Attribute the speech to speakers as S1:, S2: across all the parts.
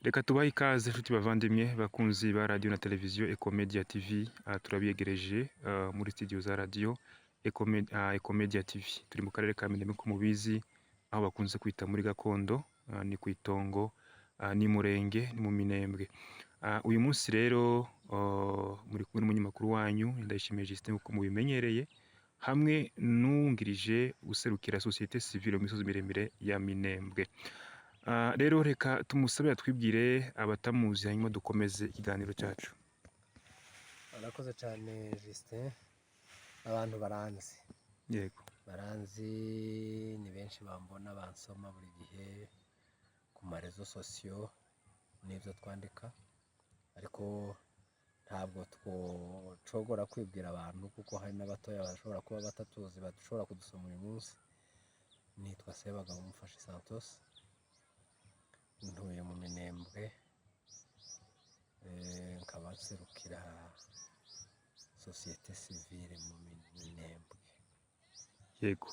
S1: Reka tubahe ikaze, inshuti bavandimwe, bakunzi ba radio na televiziyo Ecomedia TV. Turabiyegereje muri studio za radio Ecomedia TV. Turi mu karere ka Minembwe, ko mubizi, aho bakunze kwita muri gakondo, ni ku itongo, ni murenge, ni mu Minembwe. Uyu munsi rero muri kumwe n'umunyamakuru wanyu Ndayishimiye Justin, uko mubimenyereye, hamwe n'uwungirije userukira société civile mu misozi miremire ya Minembwe. Rero reka tumusabe atwibwire abatamuzi, hanyuma dukomeze ikiganiro cyacu.
S2: Arakoze cyane Justin. Abantu baranzi. Baranzi, ni benshi bambona, bansoma buri gihe ku ma réseaux sociaux n'ibyo twandika, ariko ntabwo twocogora kwibwira abantu kuko hari n'abatoya bashobora kuba batatuzi, bashobora kudusoma uyu munsi. Nitwa Sebagabo Mufashe Santos, ntuye mu Minembwe, nkaba nserukira société civile mu Minembwe.
S1: Yego,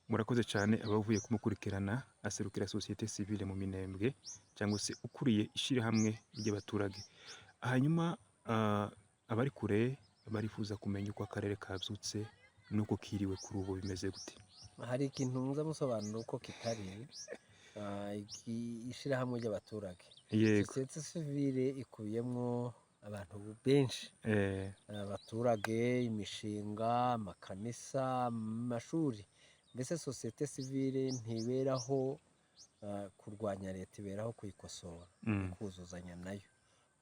S1: murakoze cyane. Abavuye kumukurikirana, aserukira société civile mu Minembwe cyangwa se ukuriye ishyirahamwe ry'abaturage. Hanyuma abari kure barifuza kumenya uko akarere kabyutse n'uko kiriwe kuri ubu, bimeze gute?
S2: Hari ikintu muza musobanura uko kitari. Ishyirahamwe ry'abaturage, société civile, ikubiyemwo abantu benshi, abaturage, imishinga, amakanisa, amashuri. Mbese société civile ntiberaho kurwanya leta, iberaho kuyikosora, kuzuzanya nayo.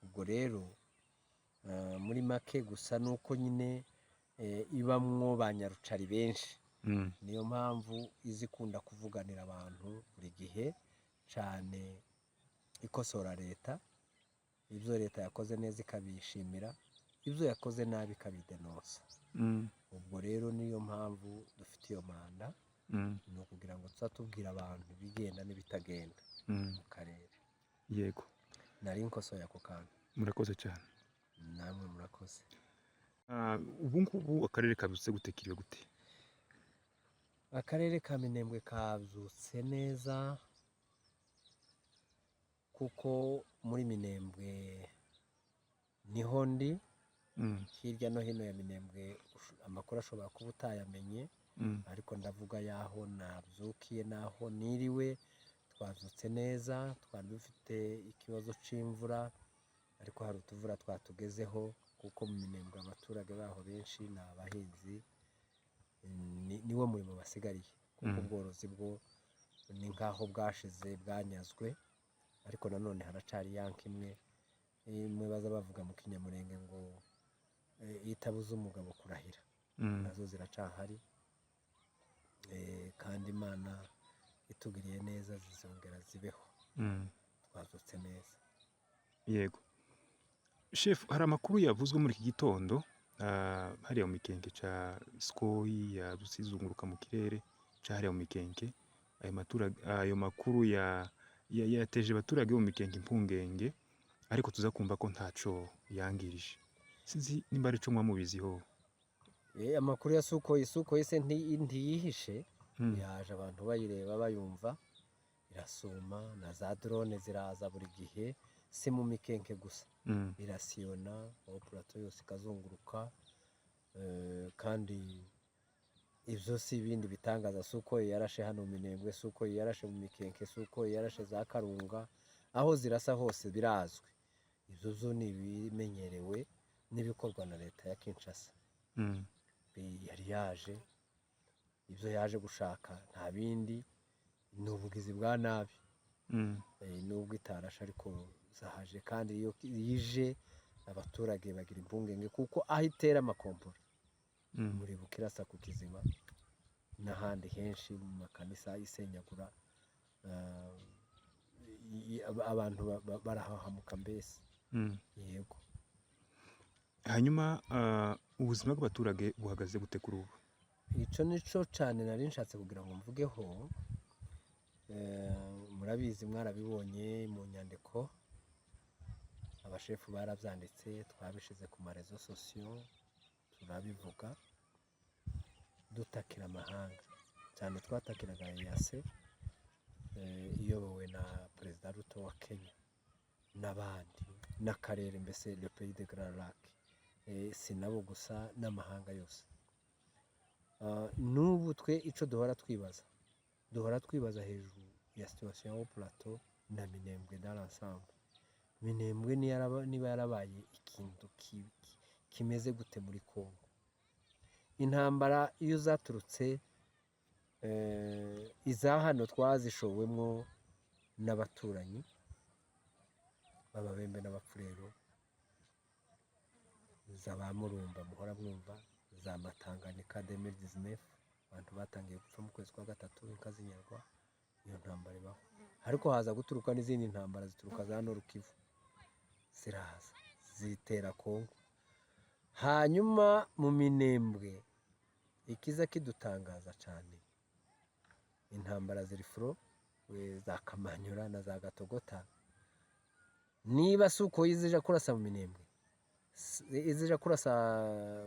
S2: Ubwo rero muri make gusa ni uko nyine ibamwo ba nyarucari benshi. Niyo mpamvu iza ikunda kuvuganira abantu buri gihe cyane, ikosora leta. Ibyo leta yakoze neza ikabishimira, ibyo yakoze nabi ikabidenonsa. Ubwo rero niyo mpamvu dufite iyo manda, ni ukugira ngo tuza tubwira abantu ibigenda n'ibitagenda mu karere. Nari nkosoye ako kantu.
S1: Murakoze cyane.
S2: Namwe murakoze.
S1: Ubu ngubu akarere kabyutse gute, kiriwe gute?
S2: Akarere ka Minembwe kabyutse neza, kuko muri Minembwe niho ndi. Hirya no hino ya Minembwe amakuru ashobora kuba utayamenye, ariko ndavuga y'aho nabyukiye n'aho niriwe. Twabyutse neza. Twari dufite ikibazo c'imvura, ariko hari utuvura twatugezeho, kuko mu Minembwe abaturage baho benshi ni abahinzi, niwo murimo basigariye, kuko ubworozi bwo ni nk'aho bwashize, bwanyazwe. Ariko nanone haracari ya nka imwe, imwe baza bavuga mu Kinyamurenge ngo itabuza umugabo kurahira. Nazo ziracahari, kandi Imana itugiriye neza zizongera zibeho. Twabyutse neza.
S1: Yego chef, hari amakuru yavuzwe muri iki gitondo, hariya mu Mikenke, ca Sukhoi yabyutse izunguruka mu kirere ca hariya mu Mikenke. Ayo makuru yateje abaturage bo mu Mikenke impungenge, ariko tuza kumva ko ntaco yangirije. Sinzi nimba ari co mwamubiziho.
S2: Amakuru ya Sukhoi, Sukhoi se ntiyihishe? Yaje abantu bayireba, bayumva, irasuma na za drone ziraza buri gihe, si mu Mikenke gusa. Irasiyona aho plateau yose ikazunguruka, kandi ibyo si ibindi bitangaza. Sukhoi yarashe hano mu Minembwe, Sukhoi yarashe mu Mikenke, Sukhoi yarashe za Karunga, aho zirasa hose birazwi. Ibyo zo ni ibimenyerewe n'ibikorwa na leta ya Kinshasa. Yari yaje, ibyo yaje gushaka nta bindi, ni ubugizi bwa nabi. Nubwo itarashe ariko zahaje, kandi iyo ije abaturage bagira impungenge, kuko aho itera amakompora, muribuka irasa ku Kiziba n'ahandi henshi mu makanisa isenyagura, abantu barahahamuka mbese. Yego.
S1: Hanyuma ubuzima bw'abaturage buhagaze gute kuri ubu?
S2: Ico nico cane nari nshatse kugira ngo mvugeho. Murabizi, mwarabibonye mu nyandiko, abashefu barabyanditse, twabishize ku ma réseaux sociaux, turabivuga dutakira amahanga cyane. Twatakiraga EAC, iyobowe na Perezida Ruto wa Kenya. n'abandi n'akarere, mbese le pays de Grands Lacs. Si nabo gusa, n'amahanga yose. N'ubu twe ico duhora twibaza, duhora twibaza hejuru ya situation ya Plateau na Minembwe dans l'ensemble. Minembwe niba yarabaye ikintu kimeze gute muri Congo? Intambara iyo zaturutse, iza hano twazishowemwo n'abaturanyi b'Ababembe n'Abapfurero, za ba Murumba muhora mwumva, za Matanganika 2019, abantu batangiye gupfa mu kwezi kwa gatatu, inka zinyagwa, iyo ntambara ibaho. Ariko haza guturuka n'izindi ntambara zituruka za Nord Kivu, ziraza zitera Kongo. Hanyuma mu Minembwe ikiza kidutangaza cyane, intambara ziri front za Kamanyura na za Gatogota. Niba si uko izija kurasa mu Minembwe, izija kurasa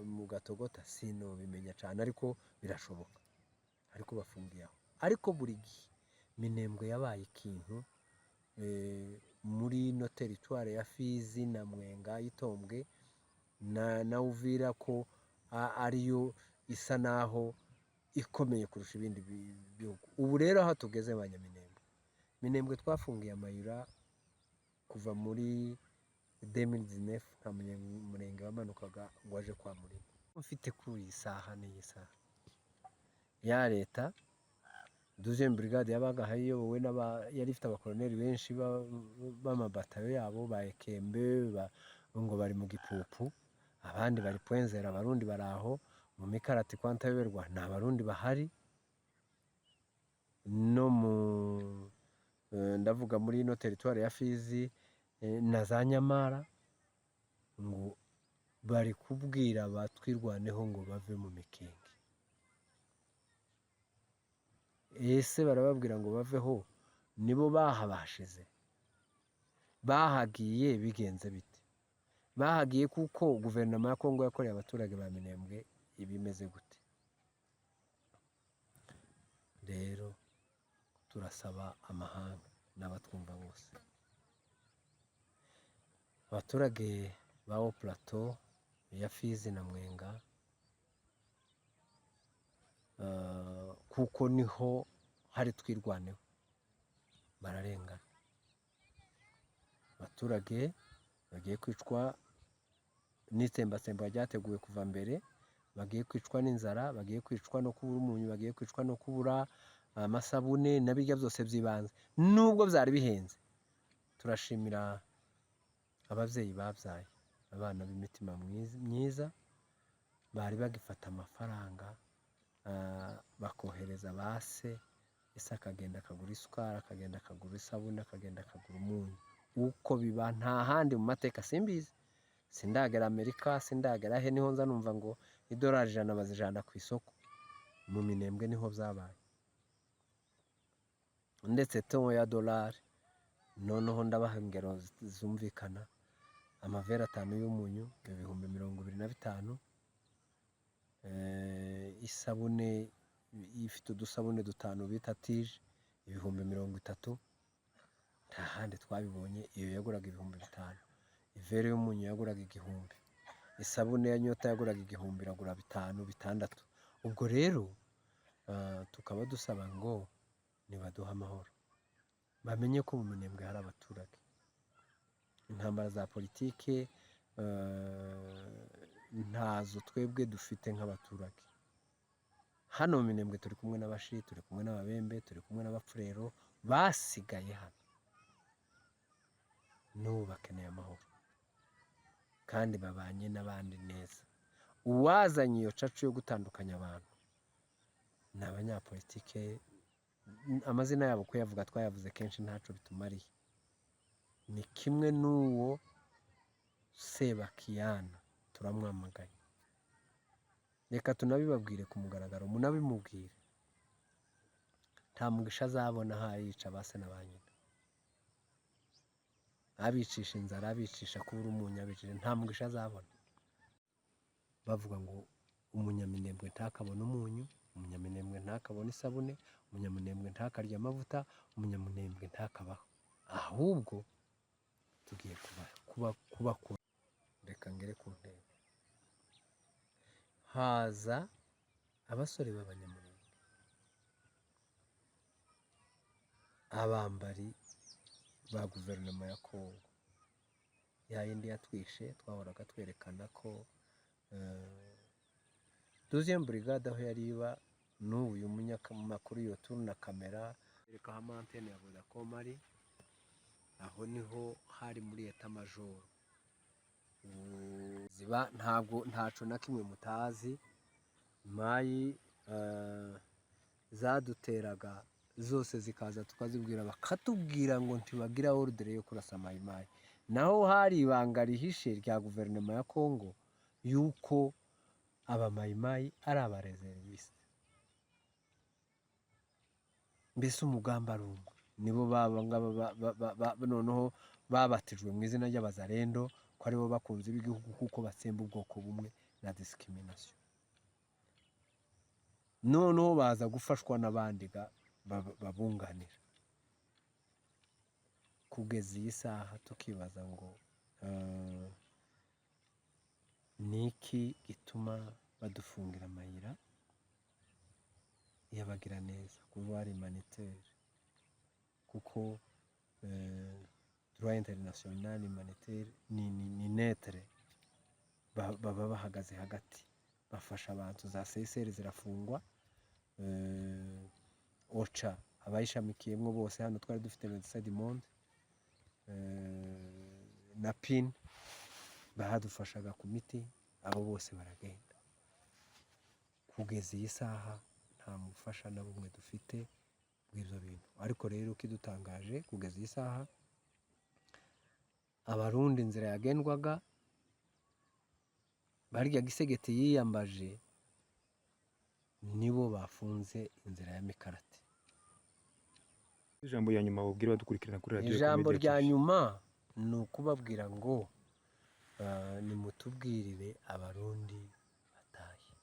S2: mu Gatogota, sinobimenya cyane, ariko birashoboka, ariko bafungiye aho. Ariko buri gihe Minembwe yabaye ikintu muri ino territoire ya Fizi na Mwenga, Itombwe na Uvira, ko ariyo isa naho ikomeye kurusha ibindi bihugu. Ubu rero aho tugeze, Abanyaminembwe, Minembwe twafungiye amayira kuva muri 2019, nta munyamurenge wamanukaga ngo aje kwa Murima. Mfite kuri iyi saha n'iyi saha ya leta, 12e brigade yabaga iyobowe n'aba, yari ifite abakoloneli benshi b'amabatayo yabo ba Ekembe, ngo bari mu Gipupu, abandi bari Pwenzera, Abarundi bari aho mu Mikarati kwa Ntayoberwa, nta Barundi bahari. No mu ndavuga muri ino territoire ya Fizi na za Nyamara, ngo bari kubwira abatwirwaneho ngo bave mu Mikenke. Ese barababwira ngo baveho, nibo bahabashize? Bahagiye bigenze bite? Bahagiye kuko guverinoma ya Kongo yakoreye abaturage ba Minembwe ibimeze gute? Rero turasaba amahanga n'abatwumva bose, abaturage ba Haut Plateau ya Fizi na Mwenga, kuko niho hari Twirwaneho, bararengana. Abaturage bagiye kwicwa n'itsembatsemba ryateguwe kuva mbere, bagiye kwicwa n'inzara, bagiye kwicwa no kubura umunyu, bagiye kwicwa no kubura amasabune na birya byose by'ibanze, nubwo byari bihenze. Turashimira ababyeyi babyaye abana b'imitima myiza, bari bagifata amafaranga bakohereza ba se, ese akagenda akagura isukari, akagenda akagura isabune, akagenda akagura umunyu. Uko biba nta handi mu mateka simbizi, sindagera Amerika, sindagera he, niho nza numva ngo idolari 100 bazijana ku isoko. Mu Minembwe niho byabaye, ndetse taux ya dolari. Noneho ndabaha ingero zumvikana: amavere 5 y'umunyu 25,000, isabune ifite udusabune dutanu bita tije 30,000. Nta handi twabibonye. Iyo yaguraga 5000, ivere y'umunyu yaguraga 1000, isabune ya Nyota yaguraga 1000, iragura 5000, 6000. Ubwo rero tukaba dusaba ngo nibaduhe amahoro, bamenye ko mu Minembwe hari abaturage. Intambara za politike ntazo twebwe dufite nk'abaturage hano mu Minembwe. Turi kumwe n'Abashi, turi kumwe n'Ababembe, turi kumwe n'Abapfurero basigaye hano. N'ubu bakeneye amahoro kandi babanye n'abandi neza. Uwazanye iyo cacu yo gutandukanya abantu ni abanyapolitike, amazina yabo kuyavuga twayavuze kenshi, ntaco bitumariye. Ni kimwe n'uwo Sebakiyana, turamwamaganye. Reka tunabibabwire ku mugaragaro, munabimubwire: nta mugisha azabona aho yica ba se na ba nyina, abicisha inzara, abicisha kubura umunyu, abicisha, nta mugisha azabona. Bavuga ngo umunyaminembwe ntakabone umunyu, umunyaminembwe ntakabone isabune, umunyaminembwe ntakarye amavuta, umunyaminembwe ntakabaho. Ahubwo Tugiye kubakura. Reka ngere ku ntego. Haza abasore b'Abanyamulenge, abambari ba guverinoma ya Kongo, ya yindi yatwishe. Twahoraga twerekana ko deuxième brigade aho yari iba n'ubu, uyu munyamakuru yoturuna kamera reka aho ama antenne ya Vodacom ari, aho niho hari muri état-major. Ziba ntabwo ntaco na kimwe mutazi. Mayi zaduteraga zose zikaza, tukazibwira, bakatubwira ngo ntibagira ordre yo kurasa Mayimayi. Naho hari ibanga rihishe rya guverinoma ya Kongo yuko abamayimayi ari aba réservistes, mbese umugambi ari umwe. Nibo baba ngaba noneho babatijwe mu izina ry'Abazarendo, ko aribo bakunzi b'igihugu, kuko batsemba ubwoko bumwe na discrimination. Noneho baza gufashwa n'abandi babunganira. Kugeza iyi saha tukibaza ngo ni iki gituma badufungira amayira y'abagiraneza, couloir humanitaire, kuko droit international humanitaire ni neutre. Baba bahagaze hagati, bafasha abantu. Za CICR zirafungwa, OCHA abayishamikiyemo bose. Hano twari dufite Médecins du Monde na PIN, badufashaga ku miti, abo bose baragenda. Kugeza iyi saha nta mufasha na bumwe dufite bw'ibyo bintu. Ariko rero kidutangaje, kugeza iyi saha Abarundi inzira yagendwaga barya Gisegeti yiyambaje, nibo bafunze inzira ya Mikarati.
S1: Ijambo rya nyuma wabwira abadukurikirana kuri radiyo
S2: Ijambo
S1: Media
S2: rya
S1: TV.
S2: nyuma ni ukubabwira ngo nimutubwirire Abarundi batahe.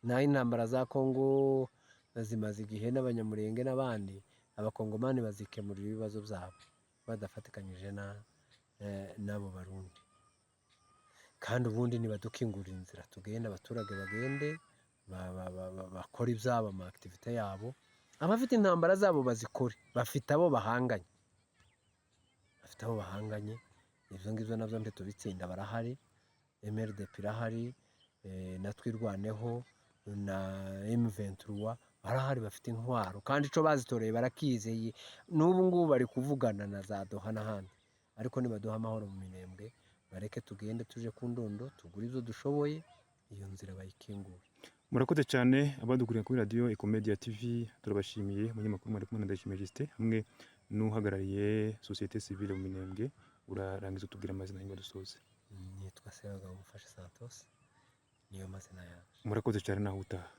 S2: Naho intambara za Kongo zimaze igihe n'Abanyamurenge n'abandi, Abakongomani bazikemurira ibibazo byabo badafatikanyije n'abo Barundi. Kandi ubundi nibadukingurira inzira tugende, abaturage bagende bakore ibyabo, ama activités yabo. Abafite intambara zabo bazikore, bafite abo bahanganye, bafite abo bahanganye. Ibyo ngibyo nabyo ntitubitsinda. Barahari, MRDP irahari, na Twirwaneho na M23 barahari, bafite intwaro kandi ico bazitoreye barakizeye. N'ubu ngubu bari kuvugana na za Doha n'ahandi. Ariko nibaduha amahoro mu Minembwe, bareke tugende tuje ku Ndondo tugure ibyo dushoboye, iyo nzira bayikingure.
S1: Murakoze cyane abadukurikira kuri radiyo Ecomedia TV, turabashimiye. Umunyamakuru mwari kumwe na Ndayishimiye Justin hamwe n'uhagarariye société civile mu Minembwe. Urarangiza utubwira amazina hanyuma dusoze.
S2: Nitwa Sebagabo Mufashe Santos, niyo mazina yanjye.
S1: Murakoze cyane, naho utaha.